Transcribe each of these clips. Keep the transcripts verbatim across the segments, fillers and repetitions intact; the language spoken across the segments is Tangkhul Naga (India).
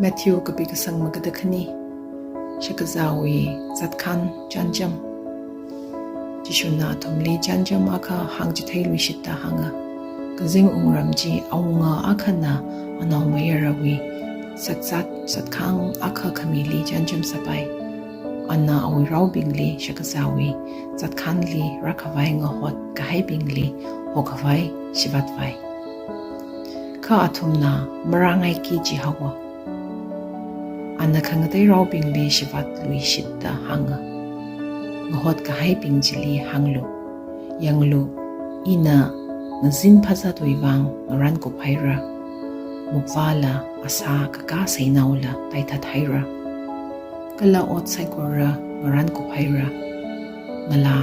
Matthew kapi kasang magada khani. Shakazāwui zatkhan chānjam. Jishuna athumli chānjam akha hāngchitheiluishitda hānga. Kazing wungram chi awunga akhana anaomayarawui shakzat zatkhang akha khamili chānjam sāpai. Ana awui raobingli shakazāwui zatkhanli rākhavai ngahot kahaibingli hokhavai shivātvai. Kha athumna marāngaiki jihaowa. Ana khangatei raobingli shivātluishitda hānga. Ngahot kahaibing chili hānglu. Yanglu, ina ngazin phazatwui vang ngarānkup haira. Mukvāla asā kakā seinaola taithat haira. Kala ot saikora ngarānkup haira. Ngalā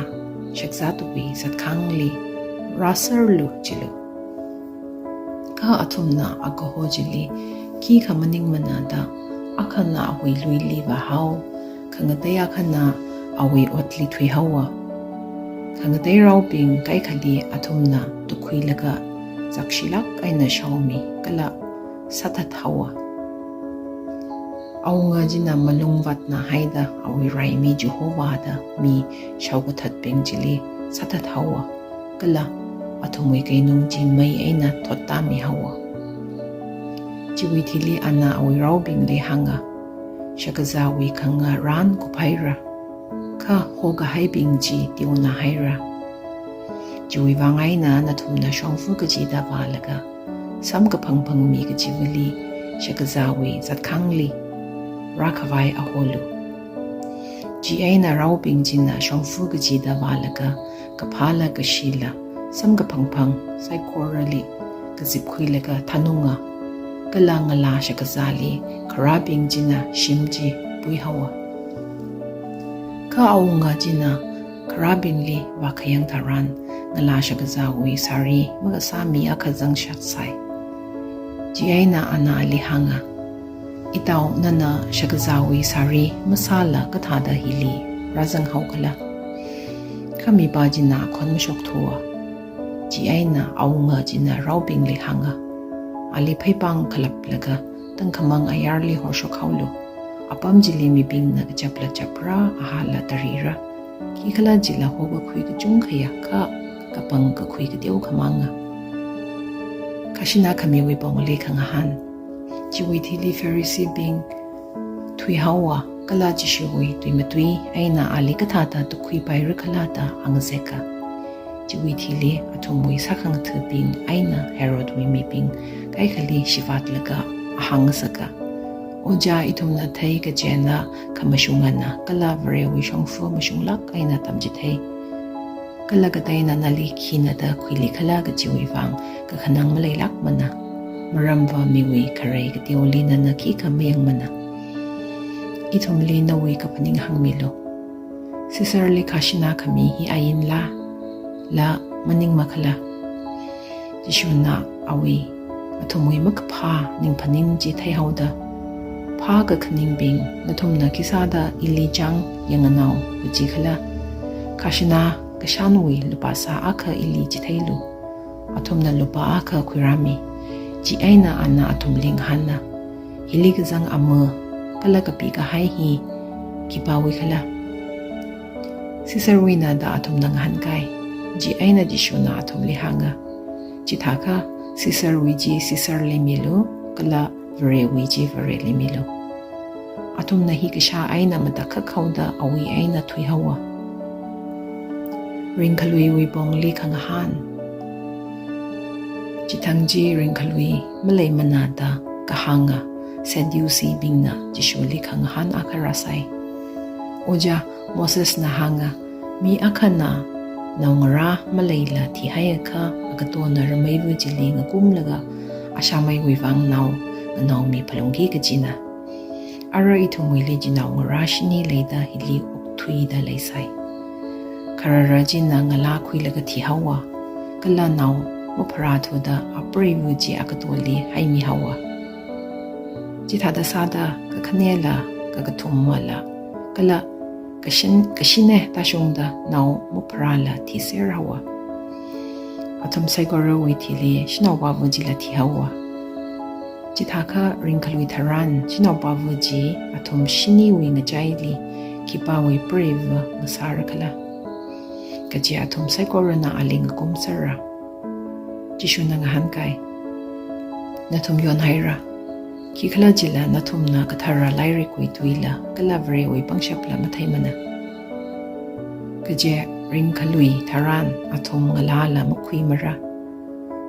shakzatwui zatkhangli rāserlu jilu. Kha athumna agaho chili khikha maningmanada, akhana awui luili vāhao, khangatei akhana awui otli thuihaowa. Khangatei raobing kaikhali athumna tukhuilaga zakshilāk eina shaomi kala sāthat haowa. Awunga china malung vātna haida awui raimi Jehovahda mi shaokathatbing chili sāthat haowa. Kala athumwui keinung chi mei eina thottāmi haowa. Chiwui thili ana awui raobingli hānga. Shakazāwui khangarān kup haira. Kha hokahaibing chi teonā haira. Chiwui vang eina nathumna shongfa kachida vālaga, samkaphang phangmi kachivali shakazāwui zatkhangli rākhavai aholu. Chieina raobing china shongfa kachida vālaga, kaphāla kashila samkaphang phang saikorali kazipkhuilaga thanunga, kala ngalā shakazāli kharābing china shim chi puihaowa. Kha awunga china kharābingli vākhayang tharan, ngalā shakazāwui sari makasā mi akha zangshatsai. Chieina ana ali hānga, "Itao, nana shakazāwui sari masāla kathāda hili rāzanghaokhala?" Kha mipā china khon mashokthuwa. Chieina awunga china raobingli hānga, "Ali pheipāng khalaplaga tangkhamang ayarli horshokhaolu. Apam chili mibingna kachapla chapra, ahāla tarira. Khikhalajila hokakhui kachungkhaya kha kapang kakhui kateo khamanga." Khashina khamiwui pongli khangahān. Chiwui thili Phariseebing thuihaowa, kala Jishuwui tui matui eina ali kathāda tukhuipaira khala da angazeka. Chiwui thili athumwui sākhangathabing eina Herodwui mibing kaikhali shivātlaga ahāng ngasaka, "Ojā, ithumna theikachena khamashungana, kala Varewui shongfa mashunglāk eina tamchithei. Kala kateina nali khina da khuilikhala kajiwui vang kakhanang maleilākmana. Maramva miwui kharei kateoli nana khikha mayangmana. Ithumli nawui kaphaning hāngmilu. Caesarli khashina khami hi ainla, la maningmakhala?" Jishuna awui athumwui makaphā ningphaning chi theihaoda, "Phākakhaningbing, nathumna khisāda ili chāng yanganao kajikhala? Khashina kashanwui lupāsā akha ili chitheilu." Athumna lupā akha khuirāmi. Chieina ana athumli ngahāna, "Hili kazang ama kala kapikahai hi khipāwui khala?" "Caesarwuina," da athumna ngahānkai. Chieina Jishuna athumli hānga, "Chithākha Caesarwui chi Caesarli milu, kala Varewui chi Vareli milu." Athumna hi kashā eina matakhak haoda awui eina thuihaowa. Ringkhaluiwui pongli khangahān. Chithang chi ringkhalui maleimana da kahānga Sadduceebingna Jishuli khangahān akha rāsai. "Ojā, Mosesna hānga, mi akhana naongarā maleila thihaiakha, akatona rameiva chili ngakumlaga ashāmeiwui vang nao nganaomi phalungki kajina. Ara ithumwuili chinaongarā shini leida hili okthuida leisai. Kharara china ngalā khuilaga thihaowa, kala nao mapharāthuda apreiva chi akatoli haimihaowa. Chithāda sāda kakhanela, kakathumala, kala kashin, kashine tāshungda nao mapharāla thiserhaowa. Athum saikorawui thili shanaopava chila thihaowa." Chithākha ringkhalui tharan shanaopava chi athum shiniwui ngachaili khipāwui preiva ngasāra khala? Kaje athum saikorana ali ngakumsera. Jishuna ngahānkai, nathum yonhaira. Khikhalajila nathumna kathara lairikwui tuila kala Varewui pangshapla matheimana. Kaje ringkhalui tharan athum ngalāla makhuimara,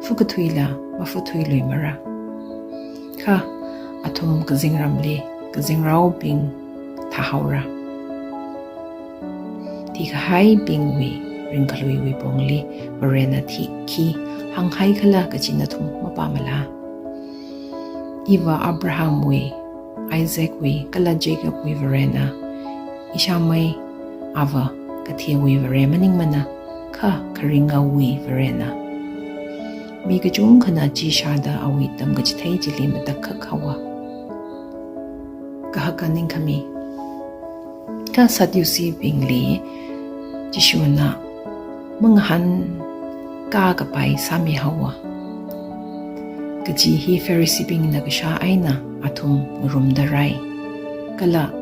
fakathuila mafakathuiluimara. Kha athum kazingramli kazingraobing thāhaora. Thikahaibingwui ringkhaluiwui pongli Varena thi khi hānghai khala kaji nathum mapamala? Iva Abrahamwui, Isaacwui kala Jacobwui Varena, ishāmei ava kathewui Vare maningmana, kha kharingawui Varena. Mi kachungkhana chi shāda awui tamkachithei chili matakhak haowa. Kahaka ningkhami. Kha Sadduceebingli Jishuna mangahānkā kapai sāmihaowa. Kaji hi Phariseebingna kashā eina athum ngarumda rai. Kala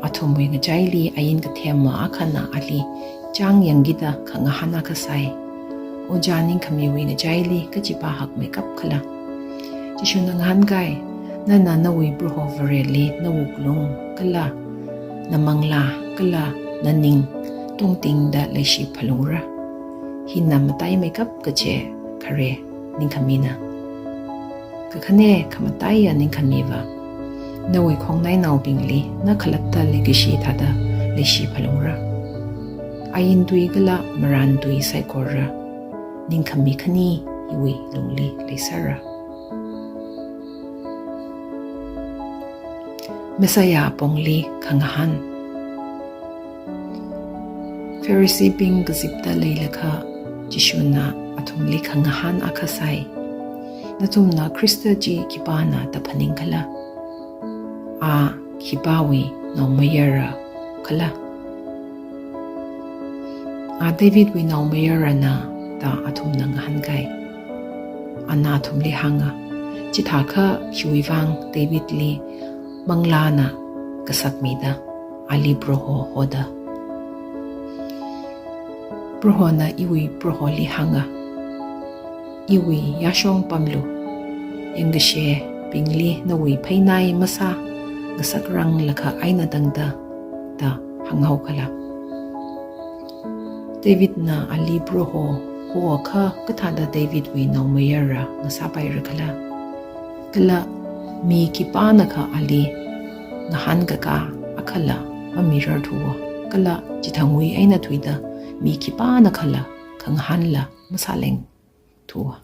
athumwui ngachaili ain kathema akhana ali chāng yangkida khangahān akha sai. Ojā ningkhamiwui ngachaili kachi pāhakmeikap khala? Jishuna ngahānkai, nana nawui Proho Vareli nawuklung kala namanglā kala naning tongtingda leishi phalungra. Hina mataimeikap kaje khare ningkhamina. Kakhane khamataiya ningkhamiva, nawui khongnainaobingli na khalatta leikashi thāda leishi phalungra. Ain tui kala marān tui saikora ningkhami khani hiwui lungli leisera. Messiah pongli khangahān. Phariseebing kazipda leilakha Jishuna athumli khangahān akha sai. Nathumna Khrista chi khipāna da phaning khala? A khipāwui naomayara khala? A Davidwui naomayarana da athumna ngahānkai. Ana athumli hānga, chithākha khiwuivang Davidli manglāna kasakmida ali Proho hoda? Prohona iwui Proholi hānga, iwui yāshong pamlu, yangkashebingli nawui pheinai masā ngasakranglakha eina tangda da hānghao khala? Davidna ali Proho hoakha kathāda Davidwui naomayara ngasāpaira khala? Kala mi khipānakha ali ngahānkakā akhala mamirarthuwa, kala chithangwui eina thuida mi khipānakhala khangahānla masālengthuwa.